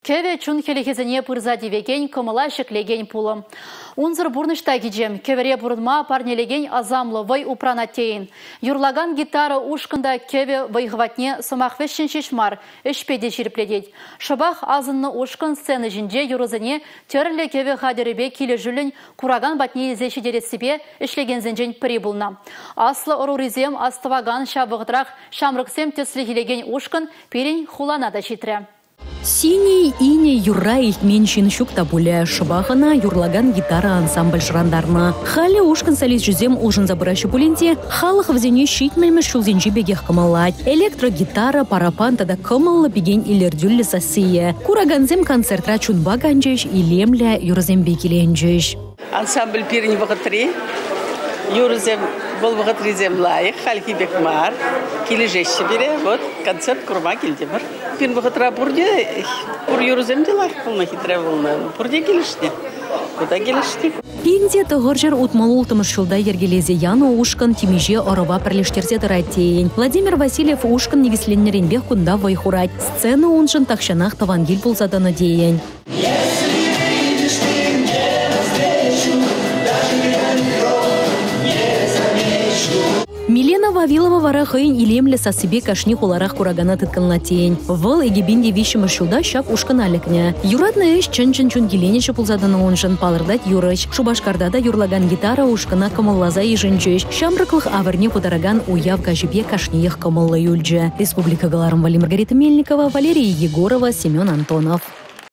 Кӗвӗ чун хӗлӗхӗсене пырса тивекен, кӑмӑла ҫӗклекен пулӑм. Унсӑр пурнӑҫ та кичем, кӗвӗре пурӑнма парнелекен асамлӑ вӑй упранать тейӗн. Юрлакан гитара ушкӑнта кӗвӗ вӑй-хӑватне сӑмах вӗҫҫӗн ҫеҫ мар, ӗҫпе те ҫирӗплетет. Шӑпах асӑннӑ ушкӑн сцена ҫинче юрӑсене тӗрлӗ кӗвӗ хатӗрӗпе килӗшӳллӗн куракан патне илсе ҫитерессипе ӗҫлекенсенчен пӗри пулнӑ. Аслӑ ӑрурисем астӑвакан ҫав вӑхӑтрах ҫамрӑксем тӗслӗх илекен ушкӑн пирӗн хулана та ҫитрӗ. Синий иней юрра илтмен ҫын ҫук та пулӗ. Шӑпах ӑна юрлакан гитара ансамбль шӑрантарнӑ. Халӗ ушкӑн солисчӗсем улшӑнса пыраҫҫӗ пулин те халӑх вӗсене 70-мӗш ҫулсенчи пекех кӑмӑллать. Электрогитара, параппан тата кӑмӑллӑ пикен илӗртӳллӗ сассийӗ. Куракансем концертра чунпа канчӗҫ, илемлӗ юрӑсемпе киленчӗҫ. Ансамбль пирӗн вӑхӑтри юрӑсем вӑл вӑхӑтрисем лайӑх, хальхи пек мар. Килӗшеҫҫӗ пире. Вот концерт курма килтӗмӗр. Пирӗн вӑхӑтра пурте пур юрӑсем те лайӑх пулнӑ, хитре пулнӑ. Пурте килӗшнӗ. Ку та килӗшнӗ. 1966 ҫулта йӗркелесе янӑ ушкӑн темиҫе ӑрӑва пӗрлештерсе тӑрать тейӗн. Владимир Васильев ушкӑн никӗсленнӗренпех кунта вӑй хурать. Сцена уншӑн тахҫанах тӑван кил пулса тӑнӑ тейӗн. Милена Вавилова вара хӑйӗн илемлӗ сассипе кашни хуларах куракана тыткӑнлать тейӗн. Вӑл 2003-мӗш ҫулта ҫак ушкӑна лекнӗ. Юратнӑ ӗҫ чӑн-чӑн чун киленӗҫӗ пулса тӑнӑ уншӑн, палӑртать юрӑҫ. Шупашкарта та юрлакан гитара ушкӑна кӑмӑлласа йышӑнчӗҫ. Ҫамрӑклӑх авӑрне путаракан уяв каҫӗпе кашниех кӑмӑллӑ юлчӗ. Республика кӑларӑм валли Маргарита Мельникова, Валерия Егорова, Семен Антонов.